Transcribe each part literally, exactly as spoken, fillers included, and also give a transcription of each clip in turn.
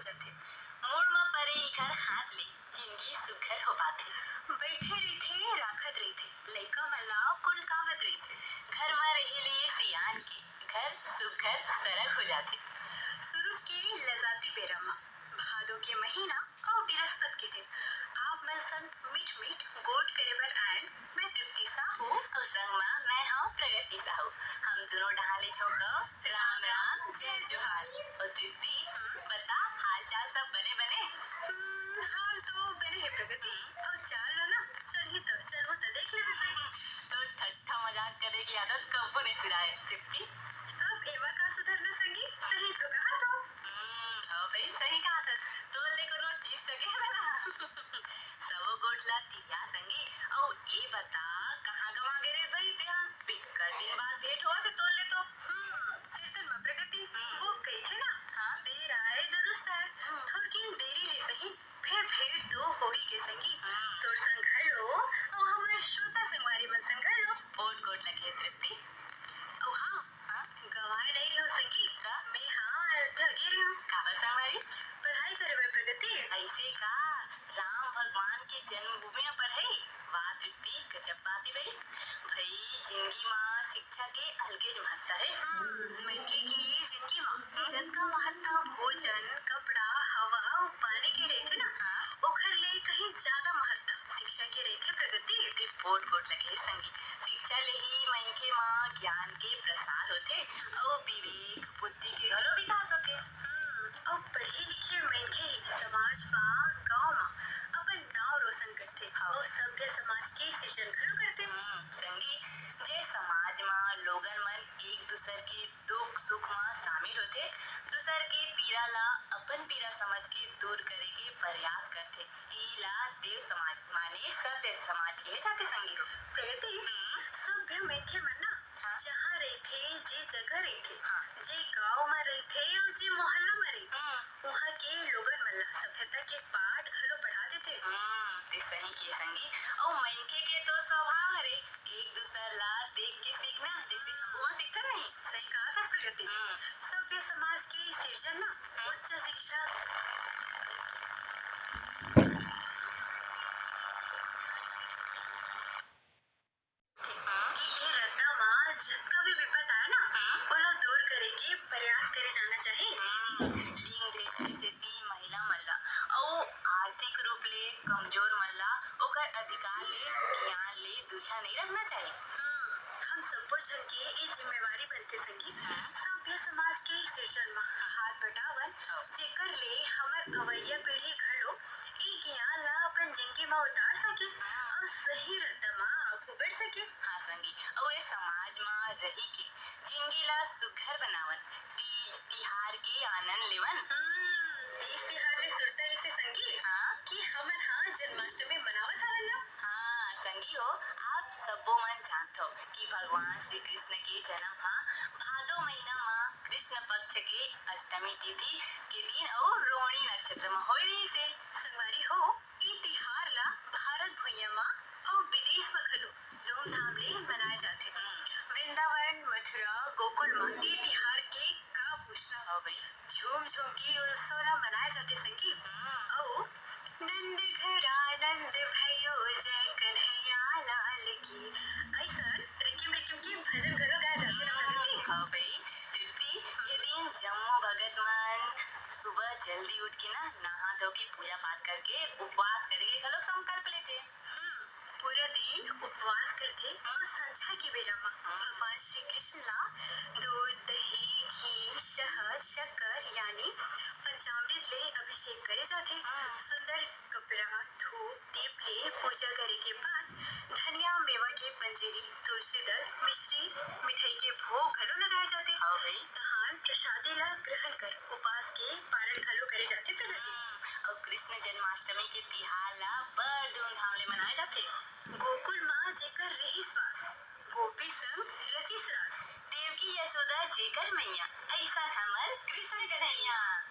जथे। मुड़ म परे इखर हाथ ले जिनगी सुघर हो पाथे। बइठे रहिथे, राखत रहिथे, लइका मन ला कुलकावत रहिथे। घर म रहे ले सियान के घर सुघर सरग हो जाथे। सुरुज के लजाती बेरा म भादो के महीना अउ बिरस्पत के दिन आप मन संग मीठ-मीठ गोठ करे बर आएन। मैं तृप्ति साहू। अउ संग म मैं हव प्रगति साहू। हम दूनों डहार ले झोंकव राम राम, जय जोहार। अउ तृप्ति, बता, हाल चाल सब बने बने? हम्म, हाल तो बने हे प्रगति। अउ चाल ला ना, चलही त, चलहू त देख लेबे भाई। तोर ठट्ठा मजाक करे के आदत कबो नइ सिराए, तृप्ति। अब एमा का सुधरना संगी, सही तो कहा तो। हम्म, हव भाई, सही कहा था। तोर ले कोनो चीज सगे हे वाला। सबो गोठ ला तिरिया संगी। अउ ए बता, कहाँ गवा गे रे भाई तेहा? बिकट दिन बाद भेंट होवत हे तोर ले तो। हम्म, चिरतन म प्रगति, हम्म। वो कहिथे ना, हाँ। देर आए दुरुस्त आए। हम्म। थोरकिन देरी ले सही, फेर भेंट तो होही के संगी। हम्म। तोर संग घलो, अउ हमर श्रोता संगवारी मन संग घलो। बहुत गोठ लगे तृप्ति। अउ हाँ, हाँ। गवाए नइ रेहेंव संगी। का? मैं हाँ अयोध्या गे रेहेंव। काबर संगवारी? पढ़ाई करे बर प्रगति। अइसे का? राम भगवान के जन्मभूमि म पढ़ई? वाह तृप्ति, गजब बात हे बे। भई, जिनगी म शिक्षा के अलगे महत्ता हे। हम्म, मनखे के जिनगी म जतका महत्ता भोजन, कपड़ा, हवा अउ पानी के रहिथे ना, हाँ। ओखर ले कहीं जादा महत्ता शिक्षा के रहिथे प्रगति। ते पोट कोट लगे संगी। शिक्षा ले ही मनखे म ज्ञान के प्रसार होथे अउ विवेक, बुद्धि के घलो विकास होथे। हम्म, अउ पढ़े लिखे मनखे समाज म, गांव म अपन नाव रोशन करथे। हाँ। अउ सभ्य समाज के सृजन घलो करथे। हम्म, संगी, जे समाज म लोगन मन एक दूसर के दुख सुख म शामिल होथे, दूसर के पीरा ला अपन पीरा समझ के दूर करे के प्रयास करथे, इही ला देव समाज माने सभ्य समाज कहे जाथे संगी हो। प्रगति, हम्म। सभ्य मनखे मन ना हाँ। जहाँ रहिथे, जे जगह रहिथे, हाँ। जे गांव म रहिथे अउ जे मोहल्ला म रहिथे, हम्म। उहाँ के लोगन मन ला सभ्यता के पाठ घलो पढ़ा देथे। हम्म, ते सही कहे संगी। अउ मनखे के तो स्वभाव हरे एक दूसर ला देख के सीखना, जइसे हम्म। वो सीखथन नहीं। सही कहा था प्रगति। हम्म। सभ्य समाज के सिरजन ना हम्म। उच्च शिक्षा कि ए रद्दा म जतका भी विपत आए ना, हम्म। ओला दूर करे के प्रयास करे जाना चाही। हम्म, लिंग भेद के सेती महिला मन ला अउ आर्थिक रूप ले कमजोर मन ला ओकर अधिकार ले, ज्ञान ले दूरिहा नइ रखना चाही। हम्म, हम सब्बो झन के ए जिम्मेवारी बनथे संगी, हम्म। सभ्य समाज के सिरजन म हाथ बटावन, हव। जेकर ले हमर अवइया पीढ़ी घलो ए ज्ञान ला अपन जिनगी म उतार सके, हम्म। अउ सही रद्दा म आगू बढ़ सके। हाँ संगी, अउ ए समाज म रहि के जिनगी ला सुघर बनावन, तीज तिहार के आनंद लेवन। हम्म, तीज तिहार ले सुरता अइसे संगी हाँ। कि हमन हा जन्माष्टमी मनावत हवन ना। हाँ संगी हो, आप सब्बो मन जानथव कि भगवान श्री कृष्ण के जन्म हा भादो महीना म कृष्ण पक्ष के अष्टमी तिथि के दिन अउ रोहिणी नक्षत्र म होए रहिस हे। संगवारी हो, ए तिहार ला भारत भुइयां म अउ विदेश म घलो धूमधाम ले मनाए जाथे। हम्म। वृंदावन, मथुरा, गोकुल म ए तिहार के का पूछना हवय। झूम झूम के उत्सव ला मनाए जाथे संगी। हम्म। अउ नंद घर आनंद भयो जय कन्हैया लाल की, अइसन रिकिम रिकिम के भजन घलो गाए जाथे ना प्रगति। हवय तृप्ति, ये दिन जम्मो भगत मन सुबह जल्दी उठ के ना नहा धो के पूजा पाठ करके उपवास करे के घलो संकल्प लेथे। हम्म, पूरा दिन उपवास करथे अउ संझा के बेरा म भगवान श्री कृष्ण ला दूध, दही, घी, शहद, शक्कर यानी पंचामृत ले अभिषेक करे जाथे। हम्म। सुंदर कपड़ा, धूप, दीप ले पूजा करे के बाद धनिया, मेवा के पंजीरी, तुलसी दल, मिश्री, मिठाई के भोग घलो लगाए जाथे। हाँ भाई। तहान प्रसादी ला ग्रहण कर उपास के पारण घलो करे जाथे प्रगति। हम्म, अउ कृष्ण जन्माष्टमी के तिहार ला बड़ धूमधाम ले मनाए जाथे। गोकुल म जेकर रिहिस वास, गोपी संग रचिस रास। देवकी यशोदा जेकर मैया, अइसन हमर कृष्ण कन्हैया।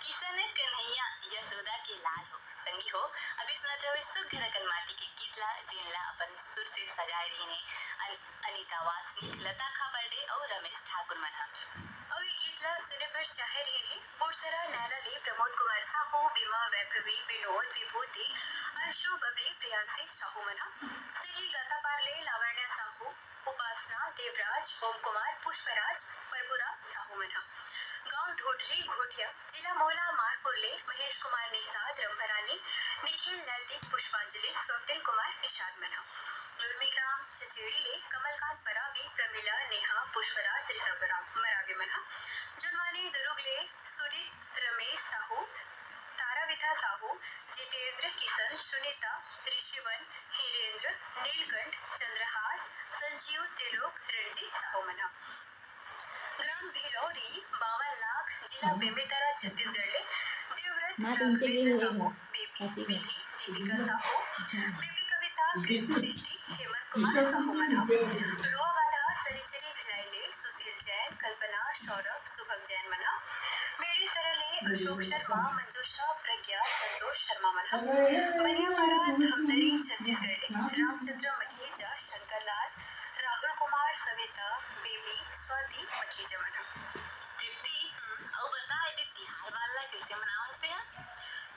किसन कन्हैया यशोदा के लाल हो। संगी हो, अभी सुनत हवे सुघर अकन माटी के गीत ला, जेन ला अपन सुर से सजाए रहिन हे अन-, अनिता वासनिक, लता खापर्डे अउ रमेश ठाकुर मन ह। अउ ये गीत ला सुने बर चाहे रहिन हे पुरसरा नैला ले प्रमोद कुमार साहू, बीमा वैभवी, विनोद, विभूति, अंशु, बबली, प्रियांशी साहू मन ह। सिरही गतापार ले लावण्य साहू, उपासना, देवराज, ओम कुमार, पुष्पराज, प्रभुराम साहू मन ह। गांव ढोढरी घोटिया, जिला मोहला मारपुर ले महेश कुमार निषाद, रंभरानी, निखिल नैतिक, पुष्पांजलि, स्वप्निल कुमार निषाद मन ह। लुरमी ग्राम चचेड़ी ले कमलकांत पराबी, प्रमिला, नेहा, पुष्पराज, ऋषभराम मरावी मन ह। जुनवानी दुरुग ले सुरित, रमेश साहू, ताराविधा साहू, जितेंद्र, किशन, सुनीता, ऋषिवन, हीरेंद्र, नीलकंठ, चंद्रहास, संजीव, त्रिलोक, रणजीत साहू मन ह। ग्राम भिलौरी, बावन लाख, जिला बेमेतरा, छत्तीसगढ़ ले देवव्रत, राघवेंद्र साहू, बेबी, विधि, दीपिका साहू, बेबी कविता, कृत सृष्टि, हेमंत कुमार साहू मन ह। रोआ वाला सनिचरी भिलाई ले सुशील जैन, कल्पना, सौरभ, शुभम जैन मन ह। बेड़ीसरा ले अशोक शर्मा, मंजूषा, प्रज्ञा, संतोष शर्मा मन ह। बनियापारा, धमतरी, छत्तीसगढ़ ले रामचंद्र मखीजा, शंकर लाल, राहुल कुमार, सविता, बेबी, स्वाति मखीजा मन ह। दीदी, अउ बता, ए दे तिहार वाला कइसे मनावत हे?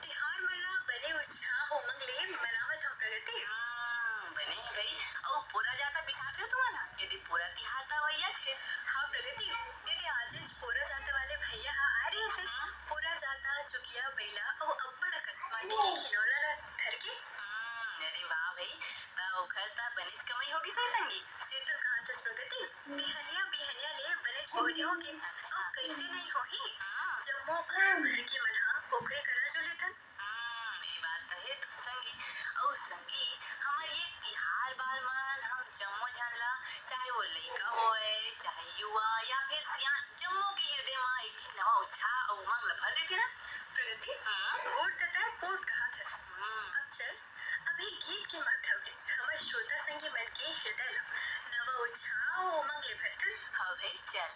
तिहार मन ला बने उत्साह उमंग ले मनावत हव प्रगति। हम्म, नहीं भई, अउ पोरा जाता बिसात रहे तुमन ह? यदि पोरा तिहार त अवइया छे। हाँ प्रगति, यदि आजेच पोरा जाता वाले भैया ह आए रहिस हे, हम्म। पोरा जाता, चुकिया, बइला अउ अब्बड़ अकन माटी के खिलौना ला धर के। हम्म, अरे वाह भई, त ओखर त बनेच कमई होगिस होही संगी। से तो कहाथस प्रगति, बिहनिया बिहनिया ले बनेच बोहनी होगे। अच्छा। अउ कइसे नइ होही? हम्म। जम्मो भाई भरकी मन ह ओकरे करा जो लेथन। हम्म, ये बात तो हे तो संगी। अउ संगी, हमर ये तिहार बार मन हम जम्मो झन ला, चाहे वो लइका होय, चाहे युवा या फिर सियान, जम्मो के हृदय म एक ठिन नवा उत्साह अउ उमंग ला भर देथे ना। प्रगति, हम्म। गोठ त तैं पोठ कहाथस। हम्म। अब चल, अभी गीत के माध्यम ले हमर श्रोता संगी मन के हृदय ला नवा उत्साह अउ उमंग ले भरथन। हाँ भई, चल।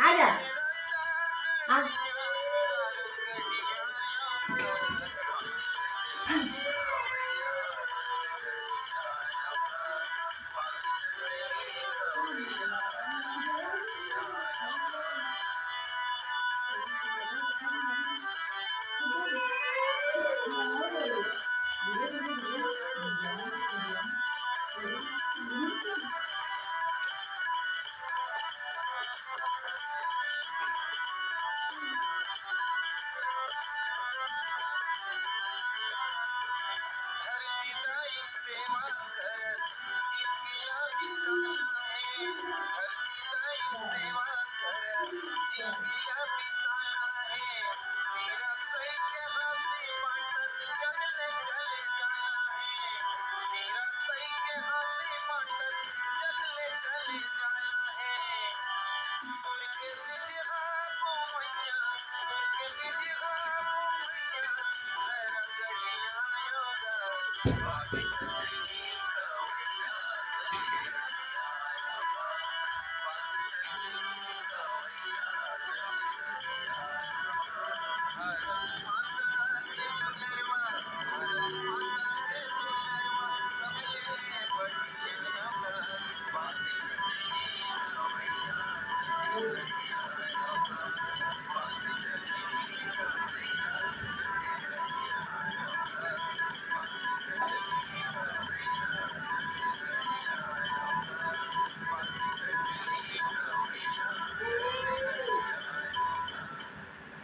आ जा। आ।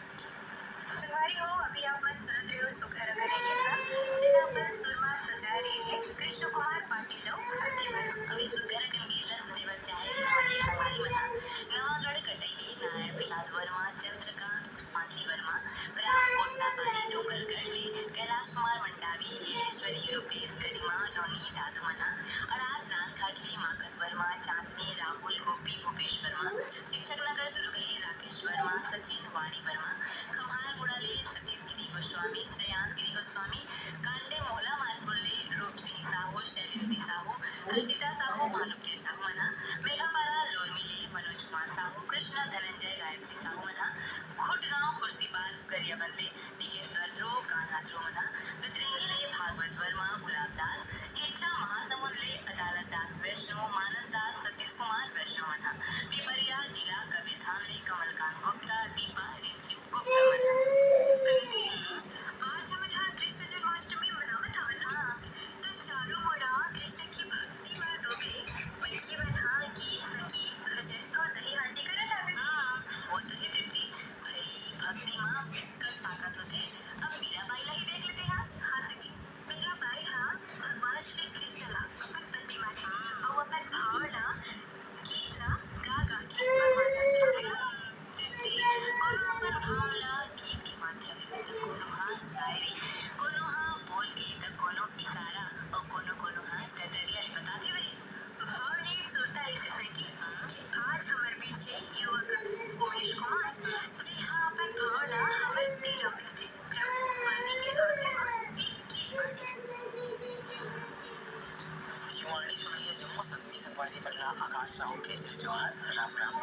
संगवारी हो, अभी आप मन सुनत रहे हो सुघर अगर ये गीत ला, जेला अपन सुर मा सजाए रहे हे कृष्ण कुमार पाटिल अउ शांति वर्मा। अभी सुघर अगर गीत ला सुने बर चाहे रहे हो, ये संगवारी मन हा नवागढ़ कटई के नारायण प्रसाद वर्मा, चंद्रकांत पुष्पांजलि वर्मा, ग्राम कोटनापाली डोंगरगढ़ ले कैलाश कुमार मंडावी, लीलेश्वरी, रूपेश, गरिमा, नौनी, दादू मन हा, अउ आज नांदघाट ले माखन वर्मा, चांदनी, राहुल, गोपी, भूपेश वर्मा, शिक्षक नगर दुर्ग ले राकेश वर्मा, सचिन, वाणी वर्मा, खम्हालगुड़ा ले सतीश गिरी गोस्वामी, श्रेयांश गिरी गोस्वामी, कांडे मोहला मानपुर ले रूप सिंह साहू, शैलेंद्री साहू, हर्षिता साहू, भानुप्रिया साहू मन हा, मेघापारा लोरमी ले मनोज कुमार साहू, कृष्णा धनंजय, गायत्री साहू मन हा, खुटगांव खुर्सीपार गरियाबंद ले डीके सरध्रो, कान्हा ध्रो मन हा, दतरेंगी ले भागवत वर्मा, गुलाब दास, किच्चा महासमुंद ले अदालत दास वैष्णो, मानस दास, सतीश कुमार वैष्णो मन हा, पिपरिया जिला कबीरधाम ले कमलकांत गुप्ता, दीपा, रिमझिम गुप्ता मन हा। आज हमन हा कृष्ण जन्माष्टमी मनावत हवन हा, त चारों ओर कृष्ण के भक्ति मा डूबे मनखे मन हा गीत संगीत, भजन अउ दही हांडी करत हवे। हम्म, वो तो हे दीदी, भई भक्ति मा कल ताकत होथे। अब मीराबाई ला ही देख लेते हा। हाँ सखी, मीराबाई हा भगवान श्री कृष्ण ला अपन पति माने अउ अपन भाव ला गीत ला गा गा के भगवान ला सुनावे। कोनो अपन भाव ला गीत के माध्यम ले, त कोनो हा शायरी, कोनो हा बोल के, त कोनो इशारा अउ कोनो कोनो हा डडरिया ले बता देवे। भाव ले सुरता ऐसे संगीत कि आज हमर बीच हे युवा कवि उमेश कुमार, जे हा अपन भाव ला हमर दिल अउ हृदय युवाणी सुनइया जम्मो संगीत संगवारी मन ला आकाश साहू के जय जोहार, राम राम।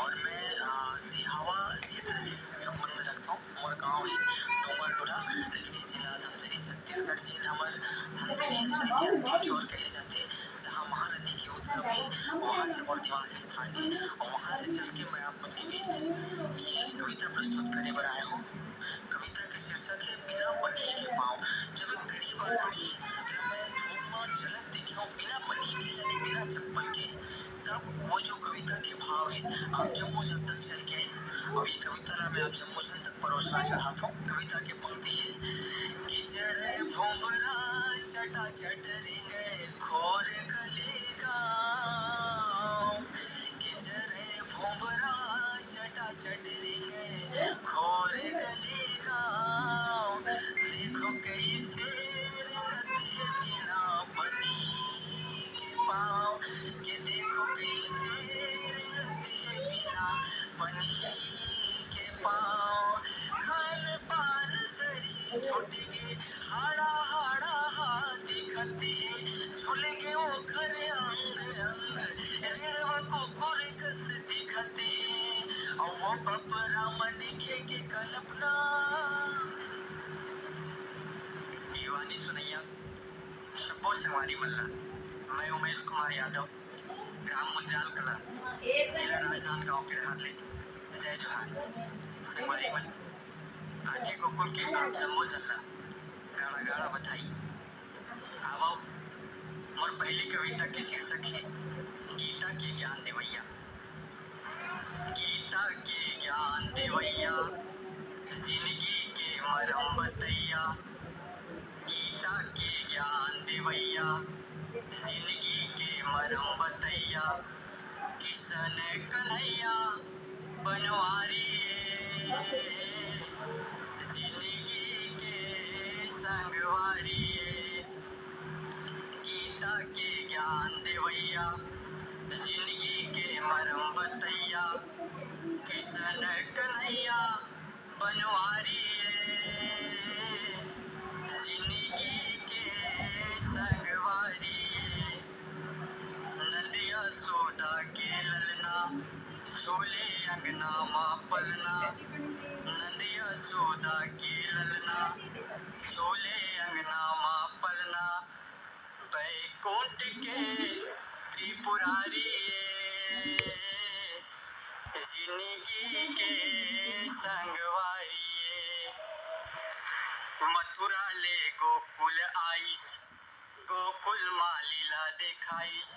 और मैं, अ, सिहावा क्षेत्र से संबंध रखता हूँ। मोर गांव ही डोंगर टोला, लेकिन जिला धमतरी, छत्तीसगढ़, जेन हमर धमतरी अंचल के अंतिम छोर कहे जाथे, जहाँ महानदी के उद्गम है, वहाँ से मोर निवास स्थान है। और वहाँ से चल के मैं आप मन के बीच ये कविता प्रस्तुत करे बर आया हूँ। कविता के शीर्षक है बिना पन्नी के पाँव। जब एक गरीब आदमी ल मैं धूप म चलत देखे हूँ बिना पन्नी के, यानी बिना चप्पल के, तब वो जो कविता के भाव है, आप जम्मो झन तक चल के आइस। अब ये कविता ला मैं आप जम्मो झन तक परोसना चाहत हूँ। कविता के पंक्ति है कि चरे भोंबरा चटा चट रेंगे खोर गली गाँव। कि चरे भोंबरा चटा चट रेंगे खोर गली गाँव। देखो कैसे रेंगत हे बिना पन्नी के पाँव। कि देखो कैसे रेंगत हे बिना पन्नी के पाँव। खान पान सरी छूट गे, हाड़ा हाड़ा हा दिखत हे, झुल गे ओखर अंग अंग, रेड़वा कुकुर कस दिखत हे, अउ वो पपरा मनखे के कल्पना। युवाणी सुनइया सब्बो संगवारी मन ला, मैं उमेश कुमार यादव, ग्राम मुंजाल कला, जिला राजनांदगांव के रहत ले जय जोहार। संगवारी मन, आगे गोकुल के आप जम्मो झन ला गाड़ा गाड़ा बधाई। आवव, मोर पहली कविता के शीर्षक हे गीता के ज्ञान देवइया। गीता के ज्ञान देवइया, जिंदगी के मरम बतइया। गीता के ज्ञान देवइया, जिंदगी के मरम बतइया। किशन कन्हैया, बनवारी ए, जिंदगी के संगवारी ए, गीता के ज्ञान देवैया, जिंदगी के मरम बतैया, किशन कन्हैया बनवारी ए, जिंदगी के संगवारी ए। नंद यशोदा के ललना, झूले अंगना मा पलना। नंद यशोदा के ललना, झूले अंगना मा पलना। बैकुंठ के त्रिपुरारी ए, जिंदगी के संगवारी ए। मथुरा ले गोकुल आइस, गोकुल मा लीला देखाइस।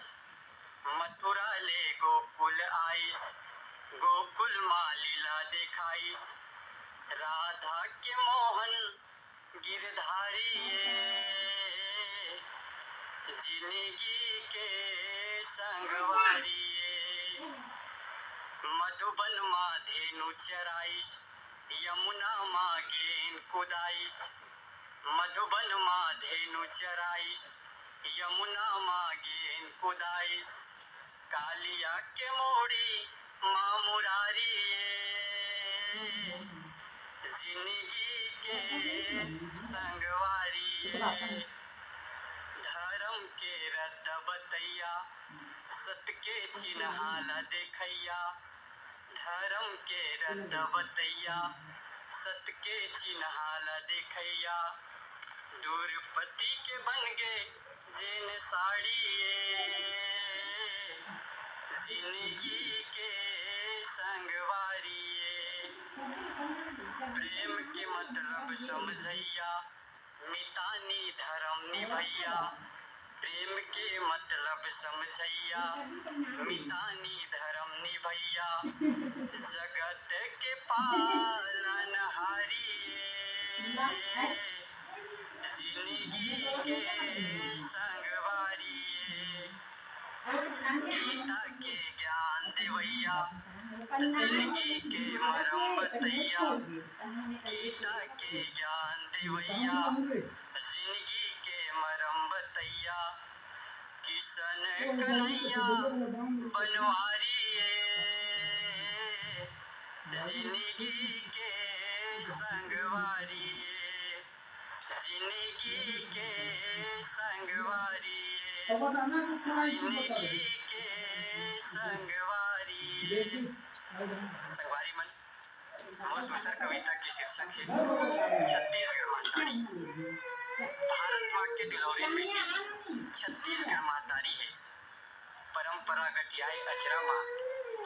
मथुरा ले गोकुल आइस, गोकुल मा लीला देखाइस। राधा के मोहन गिरधारी ए, जिंदगी के संगवारी ए। मधुबन मा धेनु चराइस, यमुना मा गेन कुदाइस। मधुबन मा धेनु चराइस, यमुना मा गेन कुदाइस। कालिया के मोड़ी मा मुरारी ए, जिंदगी के संगवारी ए। धरम के रद्द बतैया, सत के चिन्हा ला देखैया। धरम के रद्द बतैया, सत के चिन्हा ला देखैया। द्रौपदी के बन गे जेन साड़ी ए, जिंदगी के संगवारी ए। प्रेम के मतलब समझैया, मितानी धरम निभैया। प्रेम के मतलब समझैया, मितानी धरम निभैया। जगत के पालनहारी ए, जिंदगी के संगवारी ए। गीता के ज्ञान देवैया, जिंदगी के मरम बतैया। गीता के ज्ञान देवैया, जिंदगी के मरम बतैया। किशन कन्हैया बनवारी ए, जिंदगी के संगवारी ए। जिंदगी के संगवारी ए, जिंदगी के संगवारी ए। संगवारी मन, मोर दूसर कविता के शीर्षक हे छत्तीसगढ़ महतारी। भारत माँ के दुलौरी बेटी छत्तीसगढ़ महतारी हे। परंपरागत आय अचरा माँ,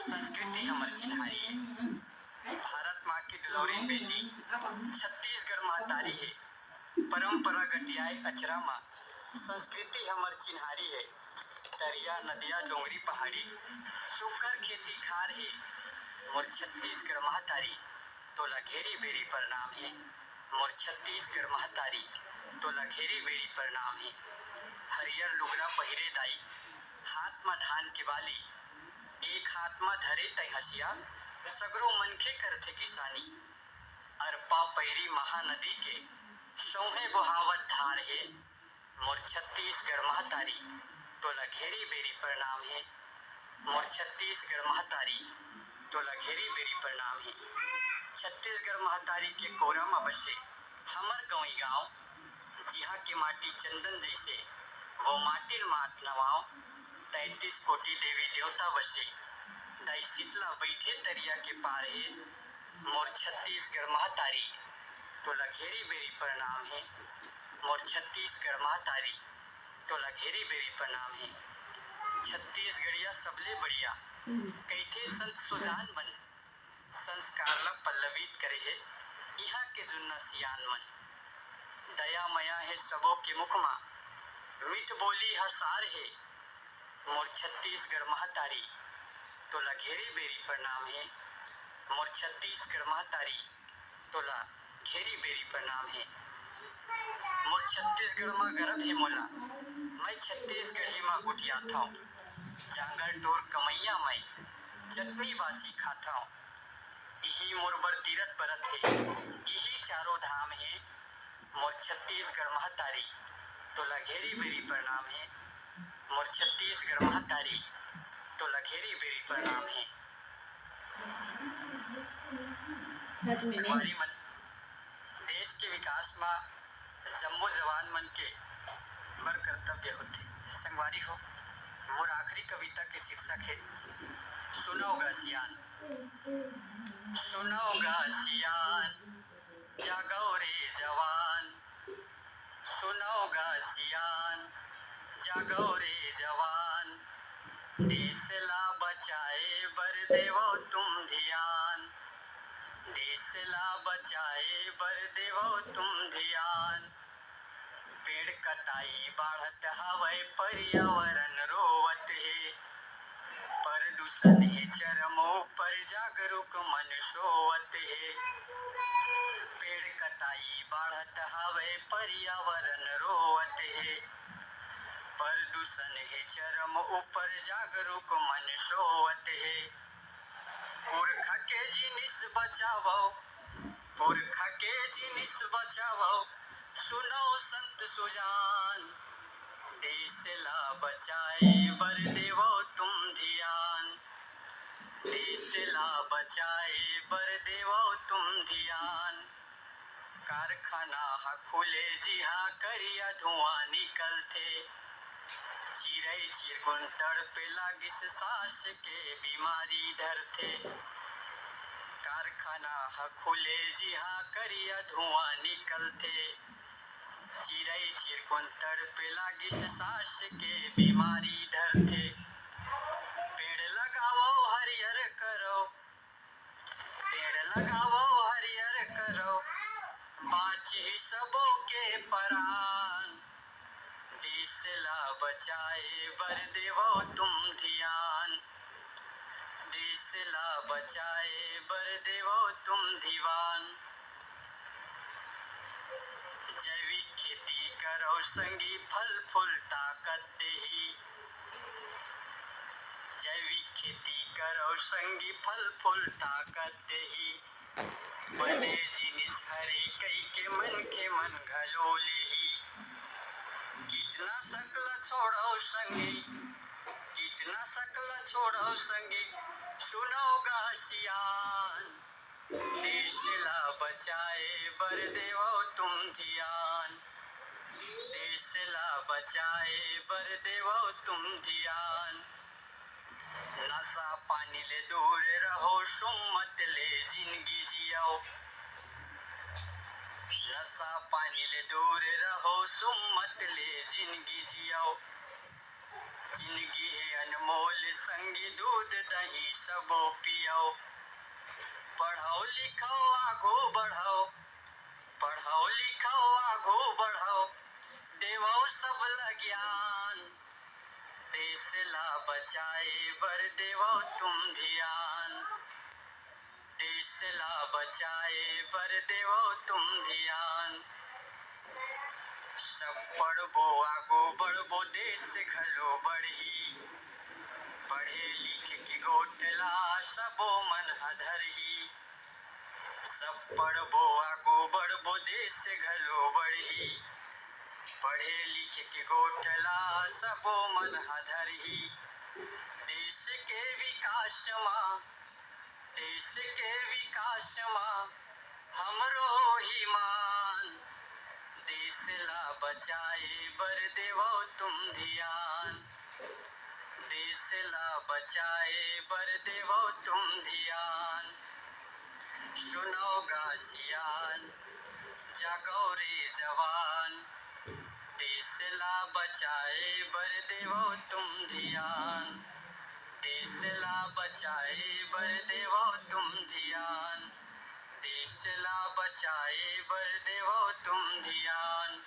संस्कृति हमर चिन्हारी हे। भारत माँ के दुलौरी बेटी छत्तीसगढ़ महतारी हे। परंपरागत आय अचरा माँ, संस्कृति हमर चिन्हारी हे। तरिया, नदिया, डोंगरी, पहाड़ी, सुघर खेती खार हे। मोर छत्तीसगढ़ महतारी, तोला घेरी बेरी प्रणाम हे। मोर छत्तीसगढ़ महतारी, तोला घेरी बेरी प्रणाम हे। हरियर लुगरा पहिरे दाई, हाथ म धान के बाली, एक हाथ म धरे तैं हँसिया, सगरो मनखे करथे किसानी। अरपा पैरी महानदी के, सौंहे बोहावत धार हे। मोर छत्तीसगढ़ महतारी, तोला घेरी बेरी प्रणाम हे। मोर छत्तीसगढ़ महतारी, तोला घेरी बेरी प्रणाम हे। छत्तीसगढ़ महतारी के कोरा म बसे हमर गंवई गांव, जिहां के माटी चंदन जइसे, वो माटी ल माथ नवाओ। तैंतीस कोटी देवी देवता बसे, दाई शीतला बइठे तरिया के पार हे। मोर छत्तीसगढ़ महतारी, तोला घेरी बेरी प्रणाम हे। मोर छत्तीसगढ़ महतारी, तोला घेरी बेरी प्रणाम हे। छत्तीसगढ़िया सबले बढ़िया, कहिथे संत सुजान मन। संस्कार ल पल्लवित करे हे इहाँ के जुन्ना सियान मन। दया मया हे सबो के मुख मा, मीठ बोली ह सार हे। मोर छत्तीसगढ़ महतारी, तोला घेरी बेरी प्रणाम हे। मोर छत्तीसगढ़ महतारी, तोला घेरी बेरी प्रणाम हे। मोर छत्तीसगढ़ म गरब हे मोला, मैं छत्तीसगढ़ी म गोठियाथंव। जांगर टोर कमइया मैं, चटनी बासी खाथंव। इही मोर बर तीरथ बरत हे, इही चारों धाम हे। मोर छत्तीसगढ़ महतारी, तोला घेरी बेरी प्रणाम हे। मोर छत्तीसगढ़ महतारी, तोला घेरी बेरी प्रणाम हे। संगवारी मन, देश के विकास म जम्मो जवान मन के बर कर्तव्य होथे। संगवारी हो, मोर आखिरी कविता के शीर्षक हे सुनव गा सियान। सुनव गा सियान, जागव रे जवान। सुनव गा सियान, जागव रे जवान। देश ला बचाए बर देवव तुम धियान। देश ला बचाए बर देवव तुम धियान। पेड़ कटाई बाढ़त हवय, पर्यावरण रोवत हे। प्रदूषण हे चरम ऊपर, जागरूक मन सोवत हे। पेड़ कटाई बाढ़त हवय, पर्यावरण रोवत हे। प्रदूषण हे चरम ऊपर, जागरूक मन सोवत हे। पुरखा के जिनिस बचावव, पुरखा के जिनिस बचावव, सुनव संत सुजान। देश ला बचाए बर देवव तुम धियान। देश ला बचाए बर देवव तुम धियान। कारखाना ह खुले जिहां करिया धुआं निकलथे। चिरई चिरगुन तड़पे लागिस सांस के बीमारी धरथे। कारखाना ह खुले जिहां करिया धुआं निकलथे। चिरई चिरगुन तड़पे लागिस सांस के बीमारी धरथे। पेड़ लगावव हरियर करव, पेड़ लगावव हरियर करव, बांचही सबो के परान। देश ला बचाए बर देवव तुम धियान। देश ला बचाए बर देवव तुम धियान। जैविक खेती करव संगी, फल फूल ताकत देही। जैविक खेती करव संगी, फल फूल ताकत देही। बने जिनिस हरे कहिके मनखे मन घलो लेही। कीटनाशक ल छोड़व संगी, कीटनाशक ल छोड़व संगी, सुनव गा सियान। देश ला बचाए बर देवव तुम धियान। देश ला बचाए बर देवव तुम धियान। नशा पानी ले दूर रहव, सुम्मत ले जिनगी जियव। नशा पानी ले दूर रहव, सुम्मत ले जिनगी जियव। जिनगी हे अनमोल संगी, दूध दही सबो पियव। पढ़व लिखव आघू बढ़व, पढ़व लिखव आघू बढ़व, देवव सब ल ज्ञान। देश ला बचाए बर देवव तुम धियान। देश ला बचाए बर देवव तुम धियान। सब पढ़बो आगू बढ़बो, देश घलो बढ़ही। पढ़े लिखे के गोठ ला सबो मन ह धरही। सब पढ़बो आगू बढ़बो, देश घलो बढ़ही। पढ़े लिखे के गोठ ला सबो मन ह धरही। देश के विकास मा, देश के विकास मा हमरो होही मान। देश ला बचाए बर देवव तुम धियान। देश ला बचाए बर देवव तुम धियान। सुनव गा सियान, जागव रे जवान। देश ला बचाए बर देवव तुम धियान। देश ला बचाए बर देवव तुम धियान। देश ला बचाए बर देवव तुम धियान।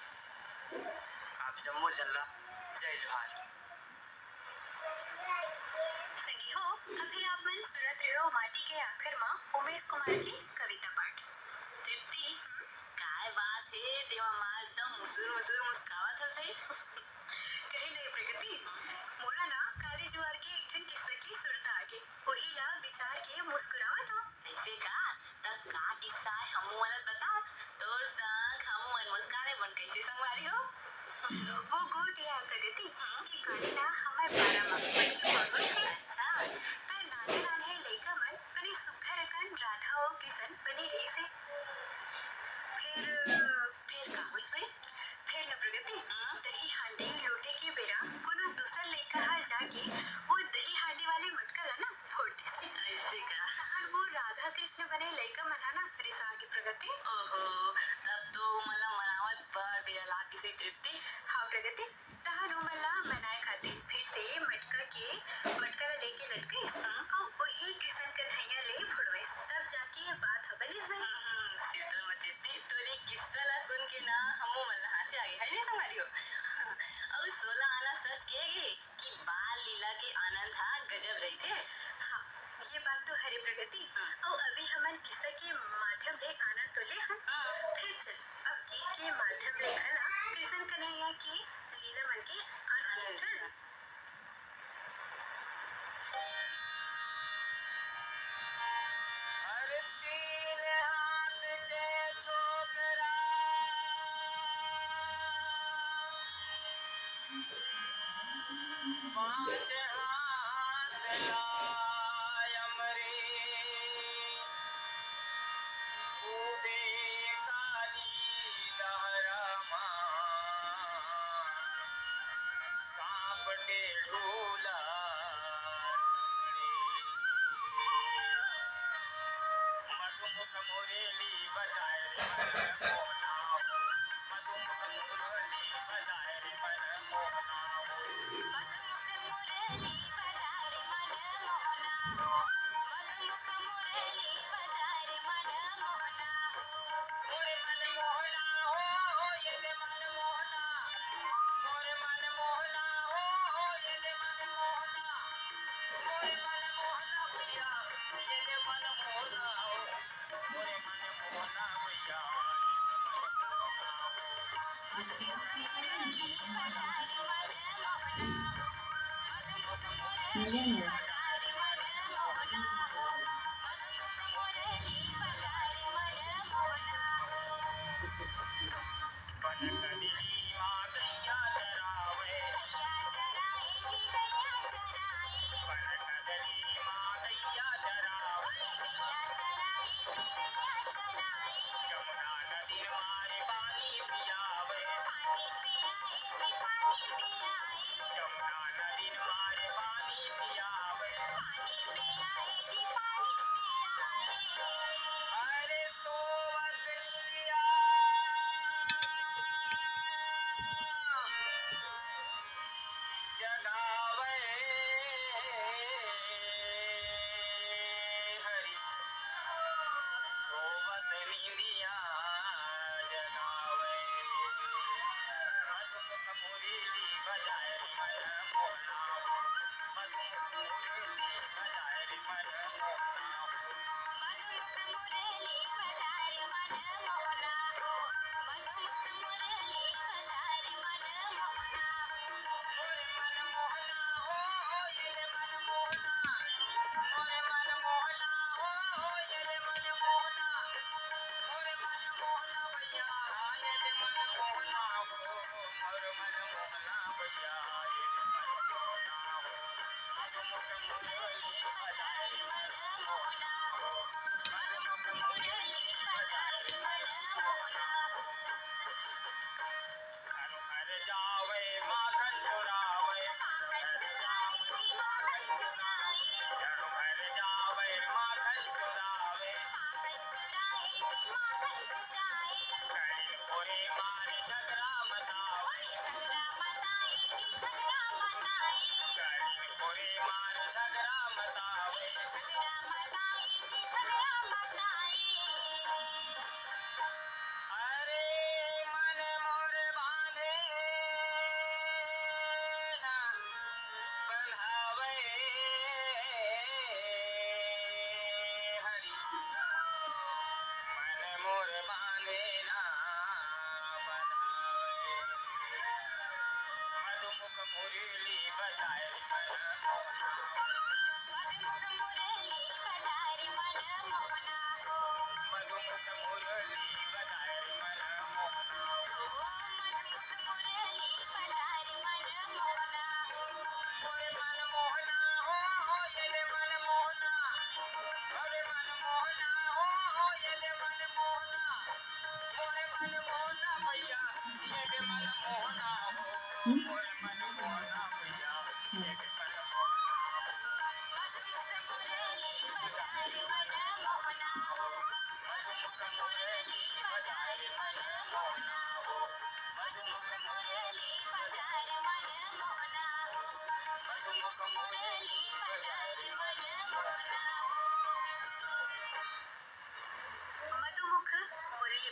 आप जम्मो झन ला जय जोहार। संगी हो, अभी आप मन सुनत रहे हो माटी के आखर मा उमेश कुमार के कविता पाठ। तृप्ति, हम्म? काय बात हे, तेमा माँ एकदम मुसुर मुसुर मुस्कावत हस। कहीं नहीं प्रकृति, मोला ना काली जुआर के एक ठन किस्सा के सुरता आगे, वही ला बिचार के मुस्कुरावत हो। ऐसे का? त का किस्सा है, हमू मन ल बता। तोर संग हमू मन मुस्कारे बन कैसे संगवारी हो? वो गोठ ये है प्रगति, हम्म। कि काली ना हमर पारा म बड़की पड़ोस के। अच्छा। त नाने नाने लइका मन बने सुग्घर अकन राधा हो किसन बने रहिसे। फिर फिर का होइस भाई? फिर न प्रगति, हम्म। दही हांडी लोटे के बेरा कोनो दूसर लइका ह जाके वो दही हांडी वाले मटका ला ना फोड़ दिस। ऐसे का? तहान वो राधा कृष्ण बने लइका मन ह ना रिसा के प्रगति। ओहो, तब तो मतलब मनावत बर बेरा लाग गिस तृप्ति। हाँ प्रगति, तहान ओमन ला मनाए खातिर फिर से मटका के, मटका ला लेके लटकाइस, हम्म। अउ वही कृष्ण कन्हैया ले फोड़वाइस, तब जाके ये बात ह बनिस भाई। हम्म, सिरतोन म तृप्ति, तोरी किस्सा ला सुन के ना हमू मन ला हाँसी आ गे, है नहीं संगवारी हो? अउ सोला आना सच के गे कि बाल लीला के आनंद हा गजब रहिथे। हाँ, ये बात तो हरे प्रगति। हाँ। अउ अभी हमन किस्सा के माध्यम ले आनंद तो ले हन। हाँ। फिर चल, अब गीत के माध्यम ले घला कृष्ण कन्हैया के लीला मन के आनंद उठन। अरे तीन हाथ के छोकरा, पाँच हाथ ला अमरी, कूदे काली लहरा मा, सांप टेढ़ूला टमड़ी। मधुमुख मुरली बजाए रे मन मोहना हो, मधुमुख मुरली बजाए रे मन मोहना हो। मधुमुख मुरली बजाए रे मन मोहना हो, मधुमुख मुरली बजाए रे मन मोहना हो। मोरे मन मोहना हो, ये ले मन मोहना। मोरे मन मोहना हो, ये ले मन मोहना। मोरे मन मोहना भैया, ये ले मन मोहना हो। मोरे मन मोहना भैया, ये ले मन मोहना हो।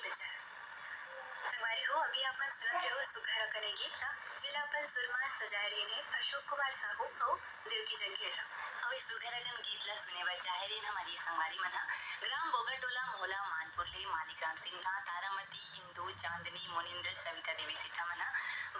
संगवारी हो, अभी आप मन सुनत रहे हो सुघर अकन ए गीत ला, जेला अपन सुर मा सजाए रहिन हे अशोक कुमार साहू अउ देवकी जंगीरा। अउ ए सुघर अकन गीत ला सुने बर चाहे रहिन हमर संगवारी मन ह ग्राम बोगरटोला, मोहला मानपुर ले मालिक राम सिन्हा, तारामती, इंदू, चांदनी, मुनिंदर, सविता देवी सीता मन ह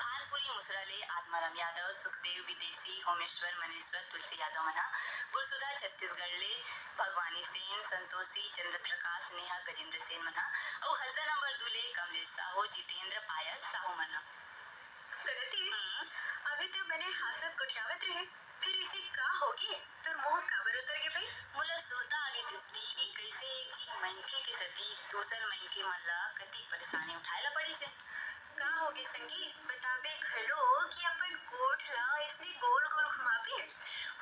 भानपुरी मुसरा ले आत्माराम यादव, सुखदेव विदेशी, होमेश्वर, मनेश्वर, तुलसी यादव मन ह गुरसुधा छत्तीसगढ़ ले भगवानी सेन, संतोषी, चंद्र प्रकाश, नेहा, गजेंद्र सेन मन ह अउ हसदा नंबर दू ले कमलेश साहू, जितेंद्र, पायल साहू मन ह। प्रगति, हम्म। अभी तो बने हासत गोठियावत रहे, फिर इसे का होगे? तोर मुंह काबर उतर गे भाई? मोला सुरता आगे दीप्ति कि कइसे एक झिन मनखे के सेती दूसर मनखे मन ला कतिक परेशानी उठाए ला पड़िस हे। का होगे संगी? बताबे घलो कि अपन गोठ ला अइसने गोल-गोल घुमाबे?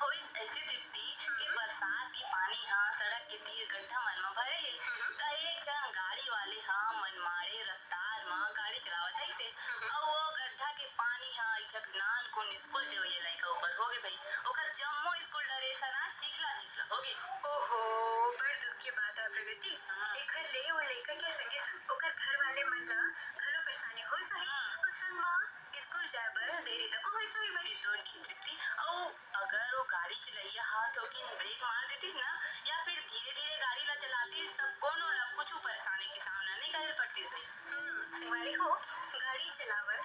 होइस अइसे दीप्ति कि बरसात के पानी ह सड़क के तीर गड्ढा मन म भरे हे, त एक झन गाड़ी वाले ह मनमाड़े रफ्तार म गाड़ी चलावत आइस हे, अउ वो गड्ढा के पानी ह एक झन नानकुन स्कूल जवइया लइका ऊपर होगे भाई। ओकर जम्मो स्कूल ड्रेस ह ना चिखला चिखला होगे। ओहो, बड़ दुख के बात हे प्रगति। हाँ। एखर ले ओ लइका के संगे संग ओकर घर वाले मन ला घलो परेशानी होइस होही। हाँ। अउ संग म स्कूल जाए बर देरी तको होइस होही भाई। फिर तो उनकी दृष्टि, अउ अगर वो गाड़ी चलइया ह थोकिन ब्रेक मार देतिस ना, या फिर धीरे धीरे गाड़ी ला चलातिस, तब कोनो ला कुछु परेशानी के सामना नइ करे पड़तिस भाई। हम्म, संगवारी हो, गाड़ी चलावत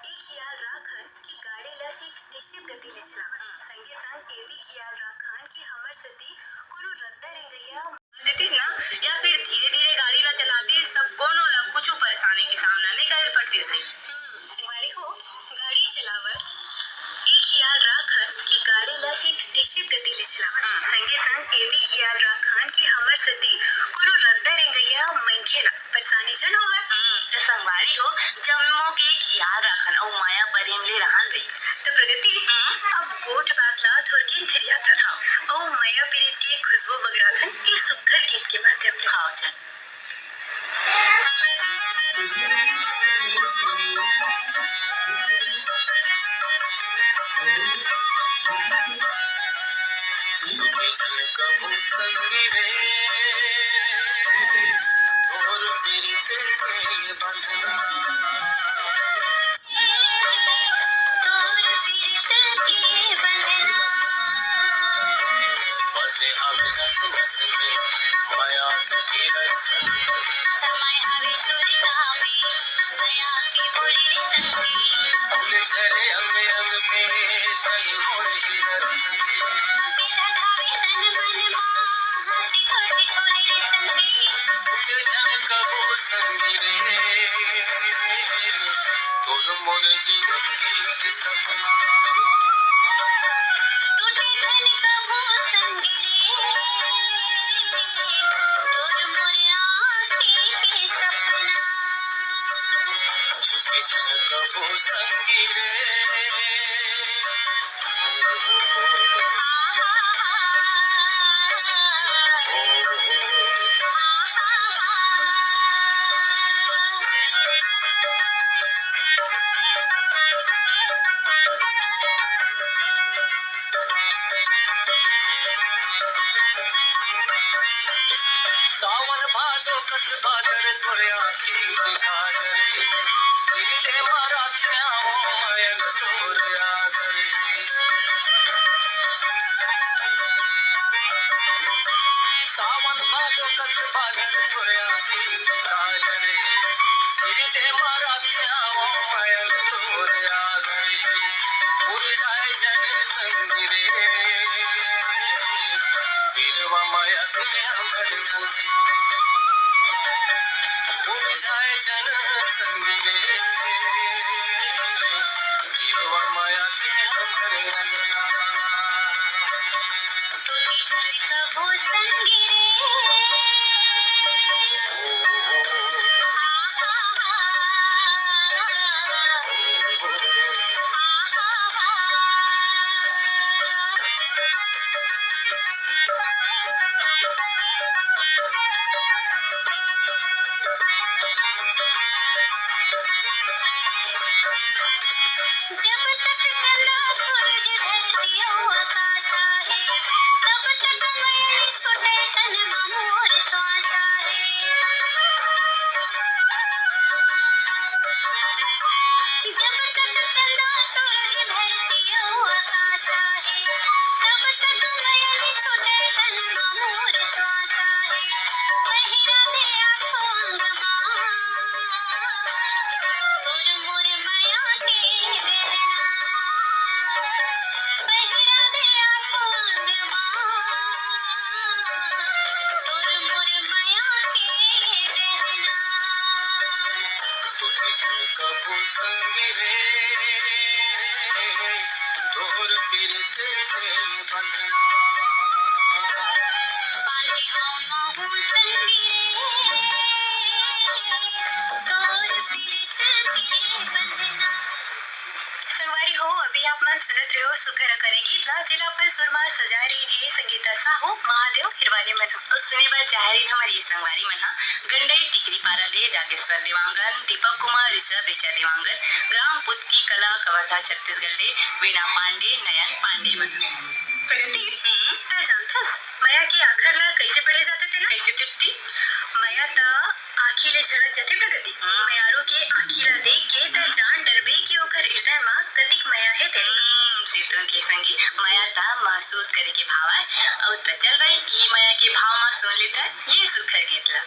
ए खियाल राखन कि गाड़ी ल एक निश्चित गति ले चलावन। हम्म। संगे संग ए भी खियाल राखन कि हमर सेती कोनो रद्दा रेंगइया देतिस ना, या फिर धीरे धीरे गाड़ी ल चलातिस, तब कोनो ल कुछु परेशानी के सामना नइ करे पड़तिस भाई। हम्म, संगवारी हो, गाड़ी चलावत ए खियाल राखन कि गाड़ी ल एक निश्चित गति ले चलावन। हम्म। संगे संग ए भी खियाल राखन कि हमर सेती कोनो रद्दा रेंगइया मनखे ल परेशानी झन होवय। हम्म, त संगवारी हो, जम्मो के खियाल राखन अउ मया प्रेम ले रहन भाई। त प्रगति, हम्म। अब गोठ बात ला थोरकिन थिरियाथन। हाँ। अउ मया पीरित के खुशबू बगराथन ए सुघर गीत के माध्यम ले। हाँ, चल। छूटे झन कभू संगी रे, तोर पीरित के बंधना। तोर पीरित के बंधना। बसे हवे नस नस में, मया के गिरल संग। समाय हवे सुरता में, मया के बोले रे संगी। फूल झरे अंग अंग में, तई मोर हीरा रे संगी। बेधा धावे तन मन मा, हंसी खुशी ठिठोले रे संगी। टूटे झन कभू संगी रे, तोर मोर जिंदगी के सपना। टूटे झन कभू संगी रे, तोर मोर आँखी के सपना। छूटे झन कभू संगी रे। सावन भादो कस बादर तोर आँखी के काजर, गिरते मारा थे आओ मयन तोर आदर। सावन भादो कस बादर तोर आँखी के काजर, गिरते मारा थे आओ मयन तोर आदर। मुरझाए झन संग रे, बिरवा मया के हमर मुरझाए झन संग रे, बिरवा मया संगी रे, तोर पीरित के बंधना। पानी हो महू संगी रे, तोर पीरित के बंधना। संगवारी हो, अभी आप मन सुनत रहे हो सुघर अकन ए गीत ला, जेला अपन सुर मा सजाए रहिन हे संगीता साहू, महादेव हिरवानी मन ह। अउ सुने बर चाहे रहिन हमर ये संगवारी मन ह, गंडई टिकरी पारा ले जागेश्वर देवांगन, दीपक कुमार, ऋषभ, ऋचा देवांगन, ग्राम पुतकी कला, कवर्धा, छत्तीसगढ़ ले वीणा पांडे, नयन पांडे मन ह। प्रगति, हम्म। तैं जानथस, मया के आखर ला कइसे पढ़े जाथे तेला? कइसे तृप्ति? मया त आँखी ले झलक जथे प्रगति। हम्म। मयारू के आँखी ला देख के तैं जान डरबे कि ओकर हृदय मा कतिक मया हे तेला। हम्म, सितवन के संगी, मया त महसूस करे के भाव आय। अउ त चल भाई, ई मया के भाव मा सुन लेथन ये सुघर गीत ला।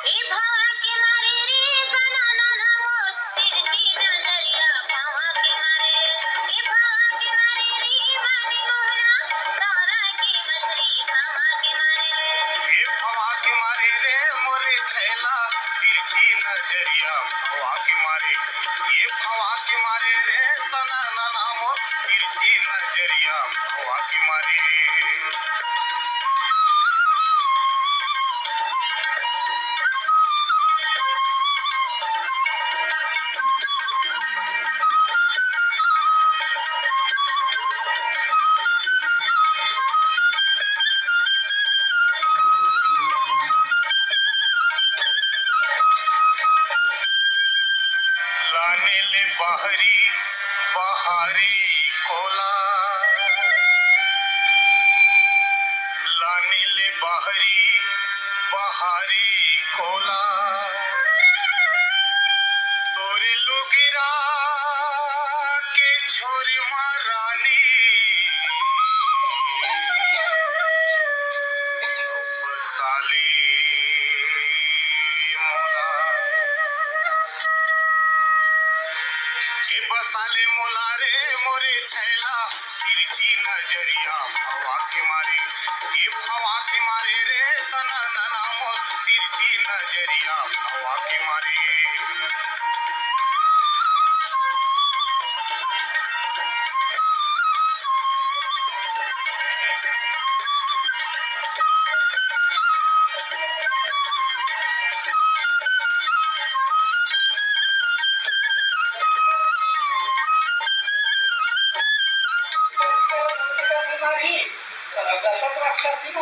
ए भावा के मारे रे, सना नाना मोर, तिरछी नजरिया भावा के मारे। ए भावा के मारे रे, बानी मोहरा, तारा के मछरी भावा के मारे। ए भावा के मारे रे, मोरे छैला, तिरछी नजरिया भावा के मारे। ए भावा के मारे रे, सना नाना मोर, तिरछी नजरिया भावा के मारे। लाने ले बाहरी बहारे कोला, लाने ले बाहरी बहारे कोला, तोरे लुगिरा के छोर मा रानी। बसाले मोला, ए बसाले मोला रे मोरे छैला, तिरछी नजरिया भवा के मारे, ए भवा के मारे रे तना नना मोर, तिरछी नजरिया भवा के मारे।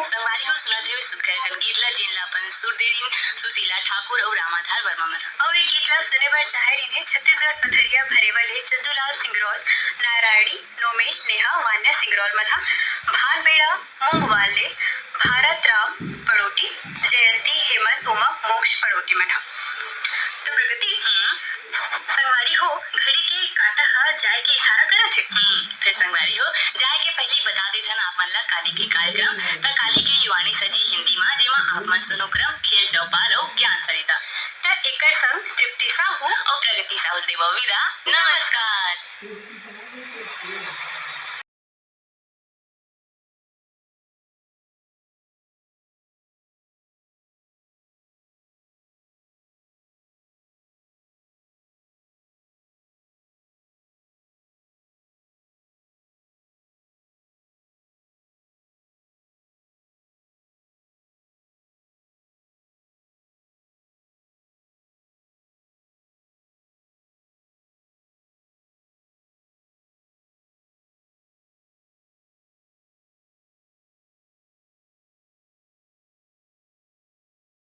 संगवारी हो, सुनत रहे सुघर अकन गीत ला, जेन ला अपन सुर दे रिन सुशीला ठाकुर अउ रामाधार वर्मा मन ह। अउ ये गीत ला सुने बर चाहे रिन हे छत्तीसगढ़ पथरिया भरेवा ले चंदूलाल सिंगरौल, नारायणी, नोमेश, नेहा, वान्या सिंगरौल मन ह। भानबेड़ा मूंगवाल ले भारत राम पड़ोटी, जयंती, हेमंत, उमा, मोक्ष पड़ोटी मन ह। तो प्रगति, हम्म। संगवारी हो, घड़ी के कांटा ह जाए के इशारा करत हे। हम्म, फिर संगवारी हो, जाए के पहले ही बता देथन आप मन ला काली के कार्यक्रम। त काली के युवाणी सजी हिंदी मा, जेमा आप मन सुनो क्रम, खेल चौपाल अउ ज्ञान सरिता। त एकर संग तृप्ति साहू अउ प्रगति साहू देवो विदा। नमस्कार।